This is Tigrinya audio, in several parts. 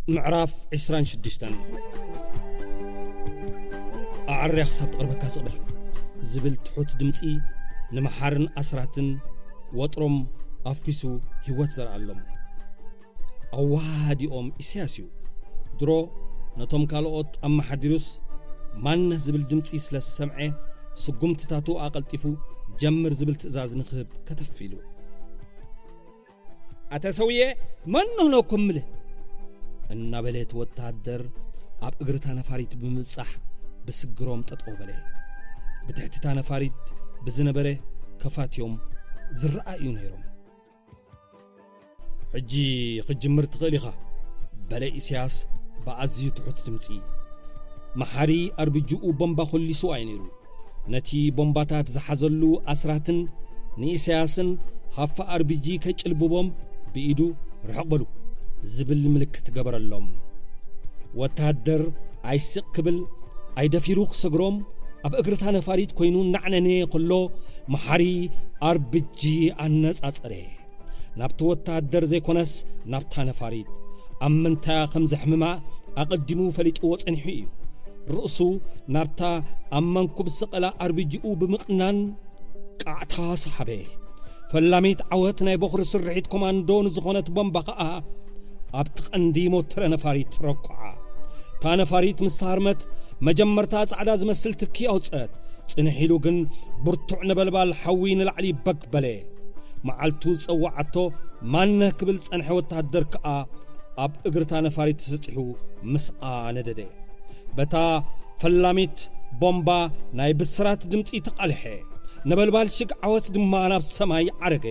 ምዕራፍ ዕስራን ሽዱሽተን። ኣዕርያ ክሳብ ትቕርበካ ስቕ በል ዝብል ትሑት ድምጺ ንመሓርን ኣስራትን ወጥሮም ኣፍኲሱ ህይወት ዘርኣሎም። ኣወሃሃዲኦም ኢሳያስ እዩ። ድሮ ነቶም ካልኦት ኣመሓዲሩስ ማነህ ዝብል ድምጺ ስለ ዝሰምዐ ስጉምትታቱ ኣቐልጢፉ ጀምር ዝብል ትእዛዝ ንክህብ ከተፍ ኢሉ። ኣተ ሰውዬ፣ ማን ነው ነው እኮ እምልህ? እናበለ እቲ ወታደር ኣብ እግርታ ነፋሪት ብምብጻሕ ብስግሮም ጠጠው በለ። ብትሕትታ ነፋሪት ብዝነበረ ከፋትዮም ዝረኣዩ ነይሮም። ሕጂ ክትጅምር ትኽእል ኢኻ፣ በለ ኢሳያስ ብኣዝዩ ትሑት ድምጺ። መሓሪ ኣርቢጂኡ ቦምባ ኮሊስዋ እዩ ነይሩ። ነቲ ቦምባታት ዝሓዘሉ ኣስራትን ንኢሳያስን ሃፋ ኣርቢጂ ከጭልብቦም ብኢዱ ርሕቕ በሉ ዝብል ምልክት ገበረሎም። ወታደር ኣይስቕ ክብል ኣይደፊሩ ክሰግሮም ኣብ እግርታ ነፋሪት ኮይኑ እናዕነነ ከሎ መሓሪ ኣርቢጂ ኣነጻጸረ። ናብቲ ወታደር ዘይኮነስ ናብታ ነፋሪት ኣብ ምንታያ ከም ዘሕምማ ኣቐዲሙ ፈሊጥዎ ጸኒሑ እዩ። ርእሱ ናብታ ኣብ መንኩብ ዝሰቐላ ኣርቢጂኡ ብምቕናን ቃዕታ ሰሓበ። ፈላሚት ዓወት ናይ ቦኽሪ ስርሒት ኮማንዶ ንዝኾነት ቦምባ ኸኣ ኣብቲ ቀንዲ ሞተረ ነፋሪት ረኩዓ። እታ ነፋሪት ምስ ተሃርመት መጀመርታ ጻዕዳ ዝመስል ትኪ ኣውጸት። ጽንሕ ኢሉ ግን ብርቱዕ ነበልባል ሓዊ ንላዕሊ በግ በለ። መዓልቱ ዝጸዋዓቶ ማነህ ክብል ጸንሐ ወተሃደር ከኣ ኣብ እግርታ ነፋሪት ተሰጢሑ ምስኣ ነደደ። በታ ፈላሚት ቦምባ ናይ ብስራት ድምጺ ተቓልሐ። ነበልባል ሽግ ዓወት ድማ ናብ ሰማይ ዓረገ።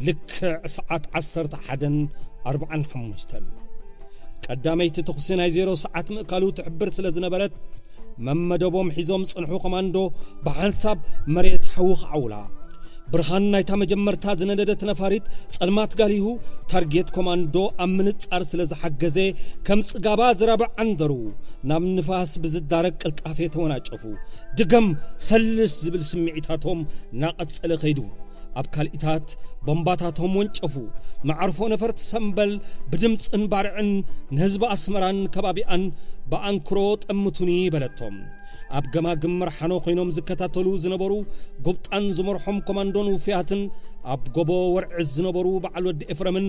ልክዕ ሰዓት ዓሰርተ ሓደን ኣርባዓን ሓሙሽተን። ቀዳመይቲ ተኹሲ ናይ ዜሮ ሰዓት ምእካሉ ትሕብር ስለ ዝነበረት፣ መመደቦም ሒዞም ዝጸንሑ ኮማንዶ ብሓንሳብ መሬት ሓዊ ክዓውላ። ብርሃን ናይታ መጀመርታ ዝነደደት ነፋሪት ጸልማት ጋሊሁ ታርጌት ኮማንዶ ኣብ ምንጻር ስለ ዝሓገዘ፣ ከም ጽጋባ ዝራብዕ ዓንደሩ ናብ ንፋስ ብዝዳረግ ቅልጣፌ ተወናጨፉ። ድገም ሰልስ ዝብል ስምዒታቶም እናቐጸለ ከይዱ። ኣብ ካልኢታት ቦምባታቶም ወንጨፉ። መዓርፎ ነፈርቲ ሰምበል ብድምጽን ባርዕን ንህዝቢ ኣስመራን ከባቢኣን ብኣንክሮ ጠምቱኒ በለቶም። ኣብ ገማግም መርሓኖ ኮይኖም ዝከታተሉ ዝነበሩ ጎብጣን ዝመርሖም ኮማንዶን ውፍያትን ኣብ ጎቦ ወርዕዝ ዝነበሩ በዓል ወዲ ኤፍረምን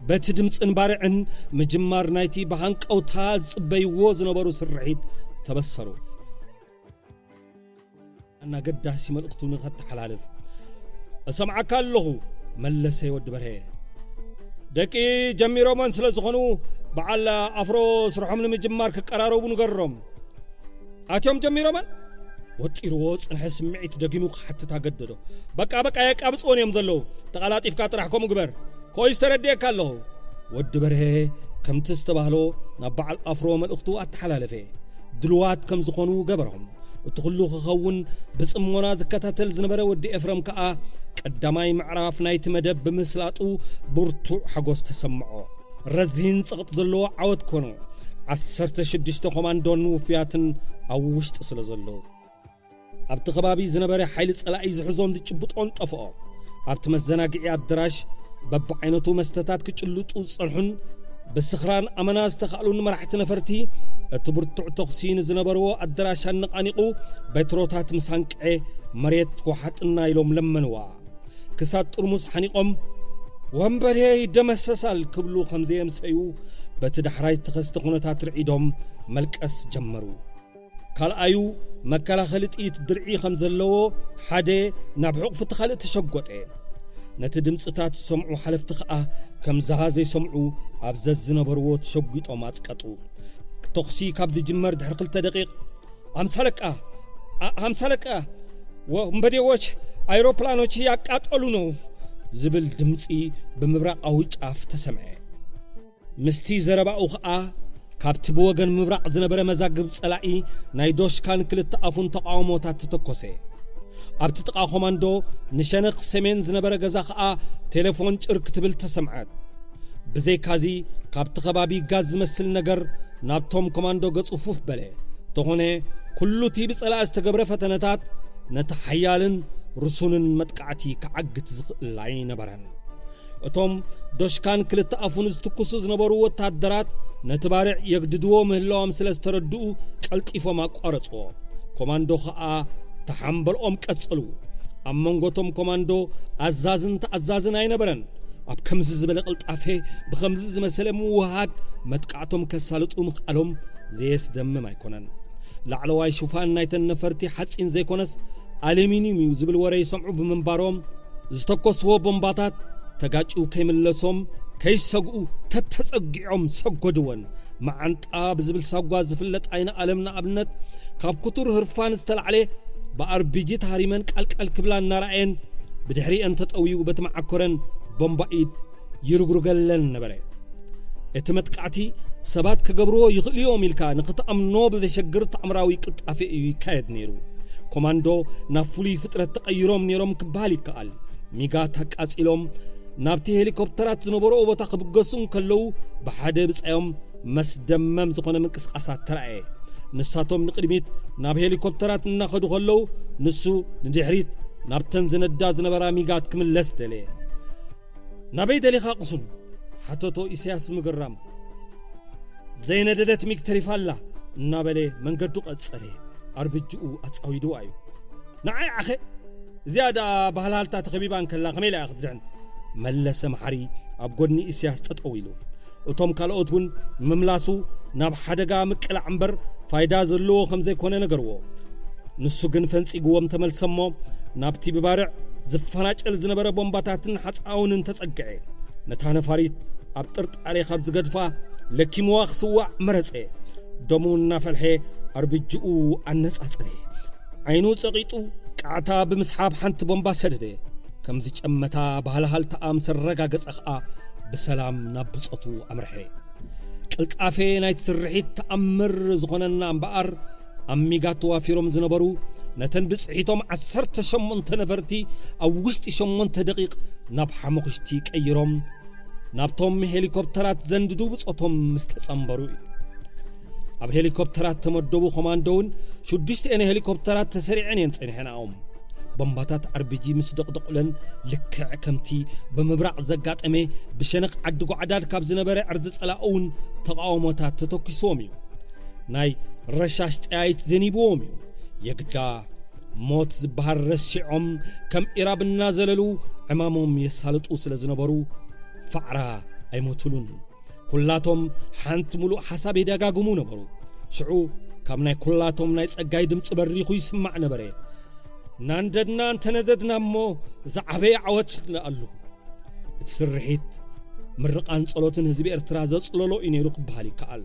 በቲ ድምጽን ባርዕን ምጅማር ናይቲ ብሃንቀውታ ዝጽበይዎ ዝነበሩ ስርሒት ተበሰሩ። ኣናገዳሲ መልእኽቱ ንኸተሓላልፍ። "እሰምዓካ ኣለኹ," መለሰ ወዲ በርሄ። "ደቂ ጀሚሮመን ስለ ዝኾኑ በዓል ኣፍሮ ስርሖም ንምጅማር ክቀራረቡ ንገሮም." "ኣትዮም ጀሚሮመን?" ወጢርዎ ጽንሐ ስምዒት ደጊሙ ክሓትት ኣገደዶ። "በቃ፣ በቃ፣ የቃብጽዎን እዮም ዘለዉ። ተቐላጢፍካ ጥራሕ ከምኡ ግበር። ኮይስ ተረዲኤካ ኣለኹ።" ወዲ በርሄ ከምቲ ዝተባህሎ ናብ በዓል ኣፍሮ መልእኽቱ ኣተሓላለፈ። ድልዋት ከም ዝኾኑ ገበሮም። እቲ ኩሉ ክኸውን ብጽሞና ዝከታተል ዝነበረ ወዲ ኤፍረም ከኣ ቀዳማይ ምዕራፍ ናይቲ መደብ ብምስላጡ ብርቱዕ ሓጎስ ተሰምዖ። ረዚን ጸቕጥ ዘለዎ ዓወት ኮኑ። ዓሰርተ ሽዱሽተ ኮማንዶን ውፍያትን ኣብ ውሽጢ ስለ ዘለዉ። ኣብቲ ከባቢ ዝነበረ ሓይሊ ጸላኢ ዝሕዞን ዝጭብጦን ጠፍኦ። ኣብቲ መዘናግዒ ኣደራሽ በብዓይነቱ መስተታት ክጭልጡ ዝጸንሑን ብስኽራን ኣመና ዝተኻእሉን መራሕቲ ነፈርቲ፣ እቲ ብርቱዕ ተኹሲ ንዝነበርዎ ኣደራሽ ኣነቓኒቑ፣ በትሮታት ምስ ኣንቅዐ፣ "መሬት ዋሓጥና" ኢሎም ለመንዋ። ክሳድ ጥርሙስ ሓኒቖም፣ "ወንበዴ ይደመሰሳል" ክብሉ ከም ዘየምሰዩ፣ በቲ ዳሕራይ ዝተኸስተ ኩነታት ርዒዶም መልቀስ ጀመሩ። ካልኣዩ መከላኸሊ ጥይት ድርዒ ከም ዘለዎ ሓደ ናብ ሕቑፊ እቲ ካልእ ተሸጎጠ። ነቲ ድምፅታት ዝሰምዑ ሓለፍቲ ከኣ ከምዛ ዘይሰምዑ ኣብ ዘዝነበርዎ ተሸጒጦም ኣጽቀጡ። ተኹሲ ካብ ዝጅመር ድሕሪ ክልተ ደቂቕ፣ "ኣምሳ ኣለቃ፣ ኣ-፣ ኣምሳ ኣለቃ፣ ወንበዴዎች አይሮፕላኖች ያቃጠሉ ነው" ዝብል ድምፂ ብምብራቓዊ ጫፍ ተሰምዐ። ምስቲ ዘረባኡ ኸኣ ካብቲ ብወገን ምብራቕ ዝነበረ መዛግብ ጸላኢ ናይ ዶሽካን ክልተ ኣፉን ተቓውሞታት ተተኮሰ። ኣብቲ ጥቓ ኮማንዶ ንሸነኽ ሰሜን ዝነበረ ገዛ ኸኣ ቴሌፎን ጭር ክትብል ተሰምዐት። ብዘይካዚ ካብቲ ከባቢ ጋዝ ዝመስል ነገር ናብቶም ኮማንዶ ገጹ ፉፍ በለ። እንተኾነ ኩሉ እቲ ብጸላኢ ዝተገብረ ፈተነታት ነቲ ሓያልን ርሱንን መጥቃዕቲ ክዓግት ዝኽእል ኣይነበረን። እቶም ዶሽካን ክልተ ኣፉን ዝትኩሱ ዝነበሩ ወታደራት ነቲ ባርዕ የግድድዎ ምህላዎም ስለ ዝተረድኡ ቀልጢፎም ኣቋረጽዎ። ኮማንዶ ኸኣ ተሓምበልኦም ቀጸሉ። ኣብ መንጎ እቶም ኮማንዶ ኣዛዝን ተኣዛዝን ኣይነበረን። ኣብ ከምዚ ዝበለ ቅልጣፌ ብኸምዚ ዝመሰለ ምውህሃድ መጥቃዕቶም ከሳልጡ ምኽኣሎም ዘየስደምም ኣይኮነን። ላዕለዋይ ሽፋን ናይተን ነፈርቲ ሓጺን ዘይኮነስ ኣሉሚንዩም እዩ ዝብል ወረ ይሰምዑ ብምንባሮም ዝተኮስዎ ቦምባታት ተጋጭው ከይምለሶም ከይሰግኡ ተተጸጊዖም ሰጎድወን። መዓንጣ ብዝብል ሳጓ ዝፍለጥ ኣይነ ኣለም ንኣብነት ካብ ክቱር ህርፋን ዝተላዕለ ብኣርቢጂ ተሃሪመን ቃልቃል ክብላ እናረኣየን ብድሕሪአን ተጠውዩ በቲ መዓኮረን ቦምባ ኢድ ይርጉርገለን ነበረ። እቲ መጥቃዕቲ ሰባት ክገብርዎ ይኽእሉ እዮም ኢልካ ንኽትኣምኖ ብዘሸግር ተኣምራዊ ቅልጣፌ እዩ ይካየድ ነይሩ። ኮማንዶ ናብ ፍሉይ ፍጥረት ተቐይሮም ነይሮም ክበሃል ይከኣል። ሚጋት ኣቃጺሎም ናብቲ ሄሊኮፕተራት ዝነበረኦ ቦታ ክብገሱ እንከለዉ ብሓደ ብጻዮም መስደመም ዝኾነ ምንቅስቓሳት ተራእየ። ንሳቶም ንቕድሚት ናብ ሄሊኮፕተራት እናኸዱ ከለዉ ንሱ ንድሕሪት ናብተን ዝነዳ ዝነበራ ሚጋት ክምለስ ደለየ። ናበይ ደሊኻ ቅሱን? ሓተቶ ኢሳያስ ምግራም። ዘይነደደት ሚግ ተሪፋ ኣላ እናበለ መንገዱ ቀጸለ። ኣርብጅኡ ኣጻዊድዋ እዩ። ንዓይ ዓኸ እዚኣ ደኣ ባህልሃልታ ተኸቢባ እንከላ ከመይ ኢላ እያ ክትድሕን? መለሰ መሓሪ ኣብ ጎድኒ ኢሳያስ ጠጠው ኢሉ። እቶም ካልኦት እውን ምምላሱ ናብ ሓደጋ ምቅላዕ እምበር ፋይዳ ዘለዎ ከም ዘይኮነ ነገርዎ። ንሱ ግን ፈንጺግዎም ተመልሰ እሞ ናብቲ ብባርዕ ዝፈናጨል ዝነበረ ቦምባታትን ሓጻውንን ተጸግዐ። ነታ ነፋሪት ኣብ ጥርጣሬ ካብ ዝገድፋ ለኪምዋ ክስዋዕ መረጸ። ደሙ እናፈልሐ ኣርብጅኡ ኣነጻጸረ። ዓይኑ ጸቒጡ ቃዕታ ብምስሓብ ሓንቲ ቦምባ ሰደደ። ከም ዝጨመታ ባህልሃልታኣ ምስ ኣረጋገጸ ኸኣ ብሰላም ናብ ብጾቱ ኣምርሐ። ቅልጣፌ ናይቲ ስርሒት ተኣምር ዝኾነና እምበኣር ኣብ ሚጋት ተዋፊሮም ዝነበሩ ነተን ብጽሒቶም ዓሰርተ ሸሞንተ ነፈርቲ ኣብ ውሽጢ ሸሞንተ ደቂቕ ናብ ሓሙኽሽቲ ቀይሮም ናብቶም ሄሊኮፕተራት ዘንድዱ ብጾቶም ምስ ተጸንበሩ እዩ። ኣብ ሄሊኮፕተራት ተመደቡ ኮማንዶ እውን ሽዱሽተኤን ሄሊኮፕተራት ተሰሪዐን እየን ጸኒሐንኦም። ቦምባታት ኣርቢጂ ምስ ደቕደቑለን ልክዕ ከምቲ ብምብራቕ ዘጋጠመ ብሸነኽ ዓዲ ጓዕዳድ ካብ ዝነበረ ዕርዲ ጸላኡ እውን ተቓውሞታት ተተኪስዎም እዩ። ናይ ረሻሽ ጠያይት ዘኒብዎም እዩ። የግዳ ሞት ዝበሃል ረሲዖም ከም ኢራብ እናዘለሉ ዕማሞም የሳልጡ ስለ ዝነበሩ ፋዕራ ኣይሞትሉን። ኩላቶም ሓንቲ ምሉእ ሓሳብ የደጋግሙ ነበሩ። ሽዑ ካብ ናይ ኩላቶም ናይ ጸጋይ ድምጺ በሪኹ ይስማዕ ነበረ። እናንደድና እንተነደድና እሞ ዝዓበየ ዓወት ንኣሉ። እቲ ስርሒት ምርቓን ጸሎትን ህዝቢ ኤርትራ ዘጽለሎ እዩ ነይሩ ክበሃል ይከኣል።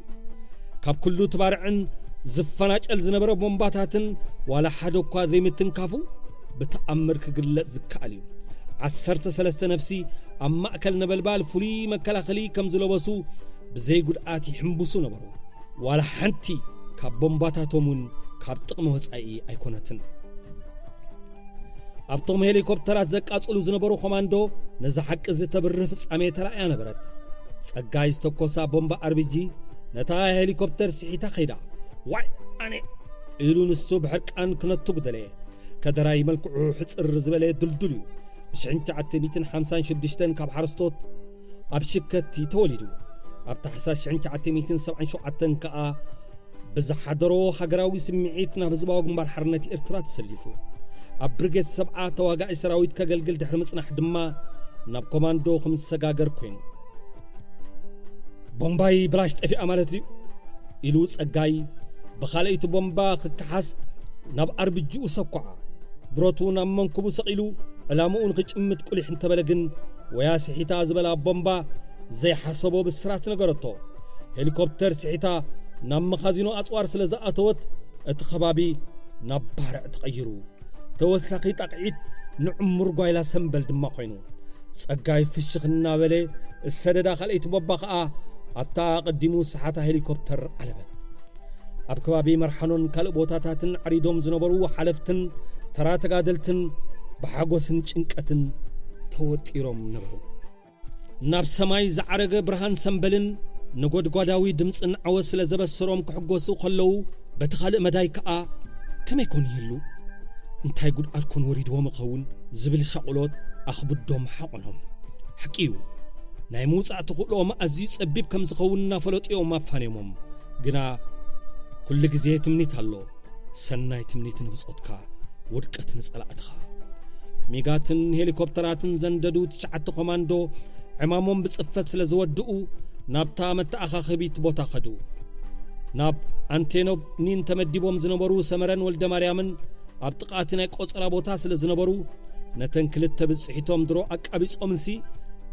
ካብ ኩሉ እቲ ባርዕን ዝፈናጨል ዝነበረ ቦምባታትን ዋላ ሓደ እኳ ዘይምትንካፉ ብተኣምር ክግለጽ ዝከኣል እዩ። ዓሰርተ ሰለስተ ነፍሲ ኣብ ማእከል ነበልባል ፍሉይ መከላኸሊ ከም ዝለበሱ ብዘይ ጉድኣት ይሕምብሱ ነበሩ። ዋላ ሓንቲ ካብ ቦምባታቶም እውን ካብ ጥቕሚ ወጻኢ ኣይኮነትን። ኣብቶም ሄሊኮፕተራት ዘቃጽሉ ዝነበሩ ኮማንዶ ነዚ ሓቂ ዝተብርህ ፍጻሜ ተራእያ ነበረት። ጸጋይ ዝተኮሳ ቦምባ ኣርቢጂ ነታ ሄሊኮፕተር ስሒታ ከይዳ። ዋይ ኣነ ኢሉ ንሱ ብሕርቃን ክነቱ ግደለ። ከደራይ መልክዑ ሕጽር ዝበለ ድልዱል እዩ። ብ ትሽዓተ ሚእትን ሓምሳን ሽዱሽተን ካብ ሓረስቶት ኣብ ሽከቲ ተወሊዱ። ኣብ ታሕሳስ ትሽዓተ ሚእትን ሰብዓን ሸውዓተን ከኣ ብዝሓደሮ ሃገራዊ ስምዒት ናብ ህዝባዊ ግንባር ሓርነት ኤርትራ ተሰሊፉ። ኣብ ብርጌድ ሰብዓ ተዋጋኢ ሰራዊት ከገልግል ድሕሪ ምጽናሕ ድማ ናብ ኮማንዶ ከም ዝሰጋገር ኮይኑ። ቦምባይ ብላሽ ጠፊኣ ማለት ድዩ? ኢሉ ጸጋይ ብኻልኣይቲ ቦምባ ክከሓስ ናብ ኣርብጅኡ ሰኳዓ። ብረቱ ናብ መንኩቡ ሰቒሉ ዕላምኡ ንኽጭምት ቁሊሕ እንተበለ ግን ወያ ስሒታ ዝበላ ቦምባ ዘይሓሰቦ ብስራት ነገረቶ። ሄሊኮፕተር ስሒታ ናብ መኻዚኖ ኣጽዋር ስለ ዝኣተወት እቲ ከባቢ ናብ ባርዕ ተቐይሩ። ተወሳኺ ጣቕዒት ንዕሙር ጓይላ ሰምበል ድማ ኮይኑ። ጸጋይ ፍሽኽ እናበለ ዝሰደዳ ካልኣይቲ ቦምባ ኸኣ ኣብታ ኣቐዲሙ ዝሰሓታ ሄሊኮፕተር ዓለበት። ኣብ ከባቢ መርሓኖን ካልእ ቦታታትን ዓሪዶም ዝነበሩ ሓለፍትን ተራ ተጋደልትን ብሓጎስን ጭንቀትን ተወጢሮም ነበሩ። ናብ ሰማይ ዝዓረገ ብርሃን ሰምበልን ነጎድጓዳዊ ድምጽን ዓወት ስለ ዘበሰሮም ክሕጎሱ ከለዉ፣ በቲ ካልእ መዳይ ከኣ ከመይ ኮን ይህሉ? እንታይ ጉድኣት ኮን ወሪድዎም ይኸውን? ዝብል ሻቕሎት ኣኽብዶም ሓቖኖም። ሓቂ እዩ፣ ናይ ምውጻእ ተኽእሎኦም ኣዝዩ ጸቢብ ከም ዝኸውን እናፈለጡ እዮም ኣፋንዮሞም። ግና ኩሉ ግዜ ትምኒት ኣሎ። ሰናይ ትምኒት ንብጾትካ፣ ውድቀት ንጸላእትኻ። ሚጋትን ሄሊኮፕተራትን ዘንደዱ ትሽዓተ ኮማንዶ ዕማሞም ብጽፈት ስለ ዝወድኡ፣ ናብታ መተኣኻኸቢት ቦታ ኸዱ። ናብ ኣንቴኖቭ ኒን ተመዲቦም ዝነበሩ ሰመረን ወልደ ማርያምን ኣብ ጥቓ እቲ ናይ ቆጸራ ቦታ ስለ ዝነበሩ፣ ነተን ክልተ ብጽሒቶም ድሮ ኣቃቢጾምንሲ፣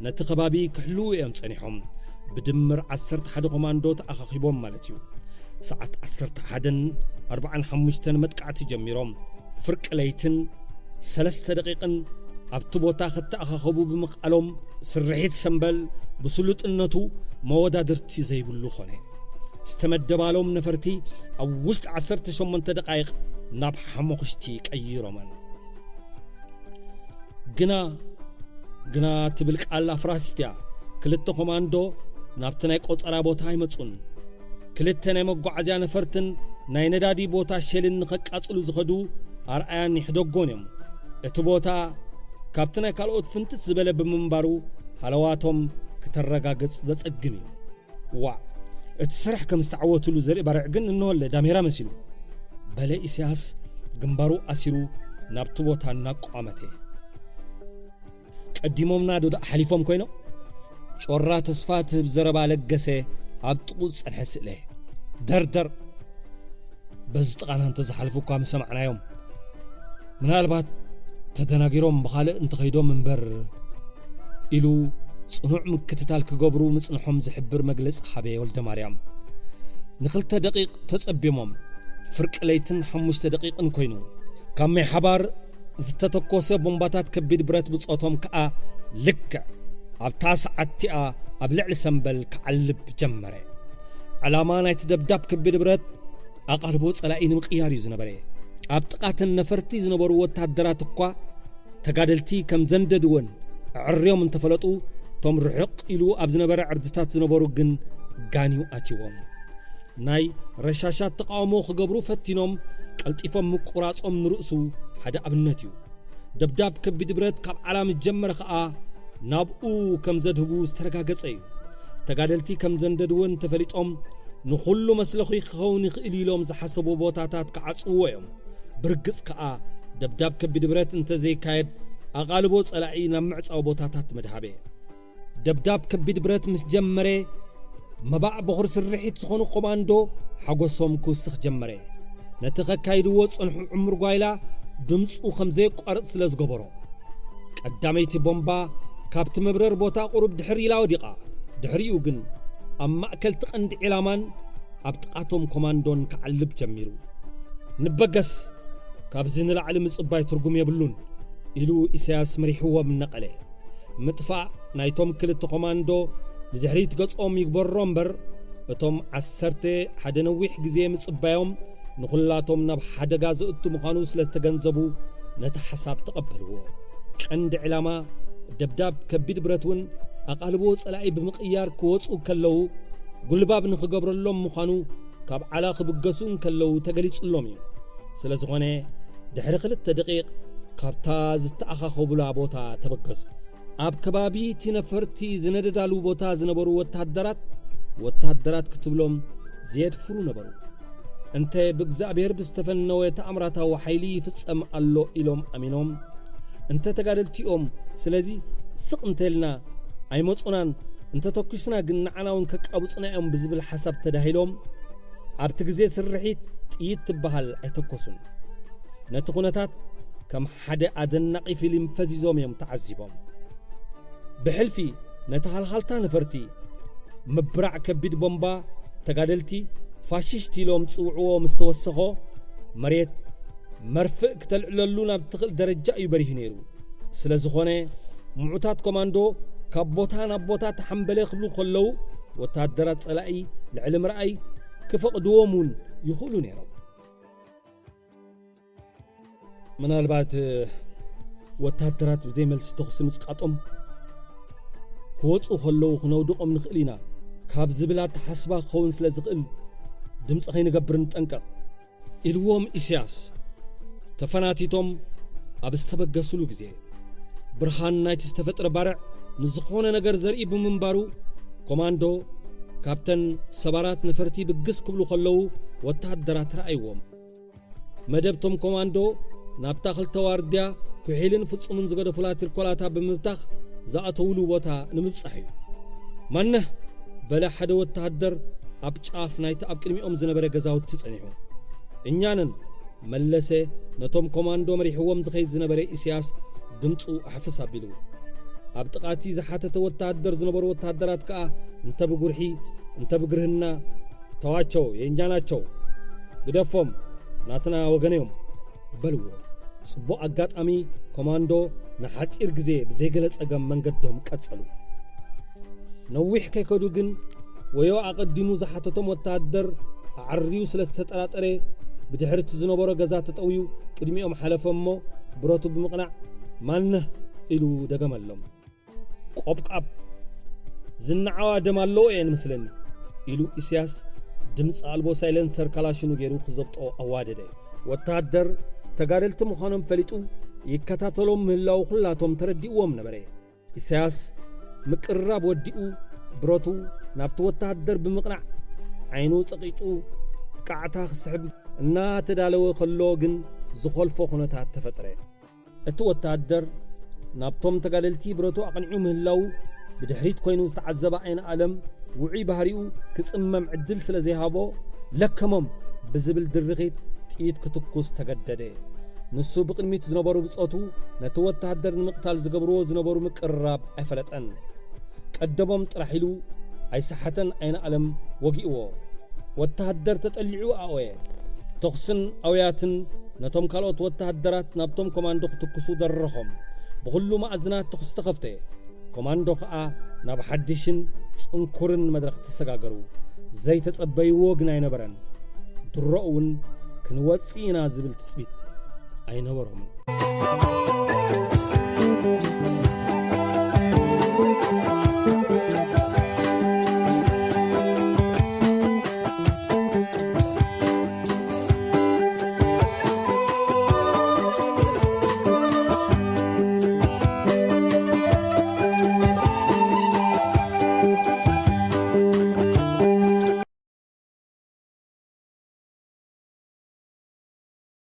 ነቲ ከባቢ ክሕልዉ እዮም ጸኒሖም። ብድምር ዓሰርተ ሓደ ኮማንዶ ተኣኻኺቦም ማለት እዩ። ሰዓት ዓሰርተ ሓደን ኣርባዓን ሓሙሽተን መጥቃዕቲ ጀሚሮም። ፍርቂ ለይትን ሰለስተ ደቂቕን ኣብቲ ቦታ ከተኣኻኸቡ ብምኽኣሎም፣ ስርሒት ሰምበል ብስሉጥነቱ መወዳድርቲ ዘይብሉ ኾነ። ዝተመደባሎም ነፈርቲ ኣብ ውሽጢ ዓሰርተ ሸሞንተ ደቃይቕ ናብ ሓሙኽሽቲ ቀይሮመን። ግና፣ ግና ትብል ቃል ኣፍራሲት እያ። ክልተ ኮማንዶ ናብቲ ናይ ቆጸራ ቦታ ኣይመጹን። ክልተ ናይ መጓዓዝያ ነፈርትን ናይ ነዳዲ ቦታ ሼልን ንኸቃጽሉ ዝኸዱ ኣርኣያን ይሕደጎን እዮም። እቲ ቦታ ካብቲ ናይ ካልኦት ፍንትት ዝበለ ብምንባሩ፣ ሃለዋቶም ክተረጋግጽ ዘጸግም እዩ። ዋእ፣ እቲ ስራሕ ከም ዝተዓወትሉ ዘርኢ ባርዕ ግን እንሆለ ዳሜራ መሲሉ፣ በለ ኢሳያስ ግንባሩ ኣሲሩ ናብቲ ቦታ እናቋመተ። ቀዲሞምና ዶ ደኣ ሓሊፎም ኮይኖም? ጮራ ተስፋ ትህብ ዘረባ ለገሰ ኣብ ጥቕኡ ዝጸንሐ ስእለ። ደርደር! በዚ ጥቓና እንተዝሓልፉ እኳ ምሰማዕናዮም። ምናልባት ተደናጊሮም ብኻልእ እንተኸይዶም እምበር፣ ኢሉ ጽኑዕ ምክትታል ክገብሩ ምጽንሖም ዝሕብር መግለጺ ሃበ ወልደ ማርያም። ንኽልተ ደቂቕ ተጸቢሞም፣ ፍርቂ ለይትን ሓሙሽተ ደቂቕን ኮይኑ። ካብ ማይ ሓባር ዝተተኮሰ ቦምባታት ከቢድ ብረት ብጾቶም ከኣ ልክዕ ኣብታ ሰዓት እቲኣ ኣብ ልዕሊ ሰምበል ክዓልብ ጀመረ። ዕላማ ናይቲ ደብዳብ ከቢድ ብረት ኣቓልቦ ጸላኢ ንምቕያር እዩ ዝነበረ። ኣብ ጥቓተን ነፈርቲ ዝነበሩ ወታደራት እኳ ተጋደልቲ ከም ዘንደድወን ኣዕርዮም እንተፈለጡ፣ እቶም ርሕቕ ኢሉ ኣብ ዝነበረ ዕርድታት ዝነበሩ ግን ጋንዩ ኣትይዎም። ናይ ረሻሻት ተቃውሞ ክገብሩ ፈቲኖም ቀልጢፎም ምቁራጾም ንርእሱ ሓደ ኣብነት እዩ። ደብዳብ ከቢድ ብረት ካብ ዓላ ምስ ጀመረ ኸኣ ናብኡ ከም ዘድህቡ ዝተረጋገጸ እዩ። ተጋደልቲ ከም ዘንደድወን ተፈሊጦም ንኹሉ መስለኹ ክኸውን ይኽእል ኢሎም ዝሓሰቡ ቦታታት ክዓጽውዎ እዮም። ብርግጽ ከኣ ደብዳብ ከቢድ ብረት እንተዘይካየድ ኣቓልቦ ጸላኢ ናብ ምዕጻው ቦታታት መድሃበ። ደብዳብ ከቢድ ብረት ምስ ጀመረ፣ መባዕ በኹሪ ስርሒት ዝኾኑ ኮማንዶ ሓጎሶም ክውስኽ ጀመረ። ነቲ ከካይድዎ ዝጸንሑ ዕሙር ጓይላ ድምጹ ከም ዘየቋርጽ ስለ ዝገበሮ፣ ቀዳመይቲ ቦምባ ካብቲ መብረር ቦታ ቁሩብ ድሕር ኢላ ወዲቓ። ድሕሪኡ ግን ኣብ ማእከል እቲ ቀንዲ ዒላማን ኣብ ጥቓቶም ኮማንዶን ክዓልብ ጀሚሩ። "ንበገስ፣ ካብዚ ንላዕሊ ምጽባይ ትርጉም የብሉን" ኢሉ ኢሳያስ መሪሕዎም ነቐለ። ምጥፋእ ናይቶም ክልተ ኮማንዶ ንድሕሪት ገጾም ይግበሮ እምበር፣ እቶም ዓሰርተ ሓደ ነዊሕ ግዜ ምጽባዮም ንኹላቶም ናብ ሓደጋ ዘእቱ ምዃኑ ስለ ዝተገንዘቡ፣ ነቲ ሓሳብ ተቐበልዎ። ቀንዲ ዕላማ ደብዳብ ከቢድ ብረት እውን ኣቓልቦ ጸላኢ ብምቕያር ክወጹ ከለዉ ጉልባብ ንኽገብረሎም ምዃኑ ካብ ዓላ ክብገሱ እንከለዉ ተገሊጹሎም እዩ። ስለ ዝኾነ፣ ድሕሪ ክልተ ደቂቕ ካብታ ዝተኣኻኸቡላ ቦታ ተበገሱ። ኣብ ከባቢ እቲ ነፈርቲ ዝነደዳሉ ቦታ ዝነበሩ ወተሃደራት፣ ወተሃደራት ክትብሎም ዘየድፍሩ ነበሩ። እንተ ብእግዚኣብሔር ብዝተፈነወ ተኣምራታዊ ሓይሊ ይፍጸም ኣሎ ኢሎም ኣሚኖም፣ እንተ ተጋደልቲኦም፣ ስለዚ ስቕ እንተልና ኣይመጹናን፣ እንተ ተኲስና ግን ንዓና እውን ከቃብጹና እዮም ብዝብል ሓሳብ ተዳሂሎም፣ ኣብቲ ግዜ ስርሒት ጥይት ትበሃል ኣይተኮሱን። ነቲ ኩነታት ከም ሓደ ኣደናቒ ፊልም ፈዚዞም እዮም ተዓዚቦም። ብሕልፊ ነቲ ሃልሃልታ ነፈርቲ፣ ምብራዕ ከቢድ ቦምባ፣ ተጋደልቲ ፋሽስት ኢሎም ዝጽውዕዎ ምስ ተወሰኾ፣ መሬት መርፍእ ክተልዕለሉ ናብ ትኽእል ደረጃ እዩ በሪሁ ነይሩ። ስለ ዝኾነ፣ ምዑታት ኮማንዶ ካብ ቦታ ናብ ቦታ ተሓምበለ ክብሉ ከለዉ፣ ወተሃደራት ጸላኢ ልዕሊ ምርኣይ ክፈቕድዎም እውን ይኽእሉ ነይሮም። ምናልባት፣ እ፣ ወተሃደራት ብዘይ መልሲ ተኹሲ ምጽቃጦም፣ ክወጹ ከለዉ ክነውድቖም ንኽእል ኢና ካብ ዝብል ኣተሓስባ ክኸውን ስለ ዝኽእል፣ ድምጺ ከይንገብር ንጠንቀቕ። ኢልዎም ኢሳያስ ተፈናቲቶም ኣብ ዝተበገስሉ ግዜ፣ ብርሃን ናይቲ ዝተፈጥረ ባርዕ ንዝኾነ ነገር ዘርኢ ብምንባሩ፣ ኮማንዶ ካብተን ሰባራት ነፈርቲ ብግስ ክብሉ ከለዉ ወተሃደራት ረኣይዎም። መደብቶም ኮማንዶ ናብታ ክልተ ዋርድያ ኩሒልን ፍጹምን ዝገደፉላ ትርኮላታ ብምብታኽ ዝኣተውሉ ቦታ ንምብጻሕ እዩ። ማነህ በለ ሓደ ወተሃደር ኣብ ጫፍ ናይቲ ኣብ ቅድሚኦም ዝነበረ ገዛውቲ ጸኒሑ። እኛንን መለሰ ነቶም ኮማንዶ መሪሕዎም ዝኸይድ ዝነበረ ኢሳያስ ድምፁ ኣሕፍስ ኣቢሉ። ኣብ ጥቓቲ ዝሓተተ ወተሃደር ዝነበሩ ወተሃደራት ከኣ እንተ ብጉርሒ እንተ ብግርህና፣ ተዋቸው፣ የእኛ ናቸው፣ ግደፎም፣ ናትና ወገን እዮም በልዎ። ጽቡቕ ኣጋጣሚ ኮማንዶ ንሓጺር ግዜ ብዘይገለ ጸገም መንገዶም ቀጸሉ። ነዊሕ ከይከዱ ግን ወዮ ኣቐዲሙ ዝሓተቶም ወተሃደር ኣዓርዩ ስለ ዝተጠራጠረ ብድሕርቲ ዝነበሮ ገዛ ተጠውዩ ቅድሚኦም ሓለፈ እሞ ብረቱ ብምቕናዕ ማነህ ኢሉ ደገመሎም። ቆብቃብ ዝነዓዋ ደም ኣለዎ እየን ምስለኒ ኢሉ ኢሳያስ ድምፂ ኣልቦ ሳይለንሰር ካላሽኑ ገይሩ ክዘብጦ ኣዋደደ። ወተሃደር ተጋደልቲ ምዃኖም ፈሊጡ ይከታተሎም ምህላው ኩላቶም ተረዲእዎም ነበረ። ኢሳያስ ምቅርራብ ወዲኡ ብረቱ ናብቲ ወተሃደር ብምቕናዕ ዓይኑ ጸቒጡ ቃዕታ ክስሕብ እናተዳለወ ከሎ ግን ዝኾልፎ ኩነታት ተፈጥረ። እቲ ወተሃደር ናብቶም ተጋደልቲ ብረቱ ኣቕኒዑ ምህላው ብድሕሪት ኮይኑ ዝተዓዘበ ዓይኒ ኣለም ውዑይ ባህሪኡ ክጽመም ዕድል ስለ ዘይሃቦ ለከሞም ብዝብል ድርኺት ጥይት ክትኩስ ተገደደ። ንሱ ብቕድሚት ዝነበሩ ብጾቱ ነቲ ወተሃደር ንምቕታል ዝገብርዎ ዝነበሩ ምቅርራብ ኣይፈለጠን። ቀደሞም ጥራሕ ኢሉ ኣይሰሓተን ኣይነኣለም ወጊእዎ። ወተሃደር ተጠሊዑ ኣኦየ። ተኹስን ኣውያትን ነቶም ካልኦት ወተሃደራት ናብቶም ኮማንዶ ክትኩሱ ደረኾም። ብኹሉ መኣዝናት ተኹሲ ተኸፍተ። ኮማንዶ ኸኣ ናብ ሓድሽን ጽንኩርን መድረኽ ተሰጋገሩ። ዘይተጸበይዎ ግን ኣይነበረን። ድሮኡ እውን ክንወጽእ ኢና ዝብል ትጽቢት ኣይነበሮምን።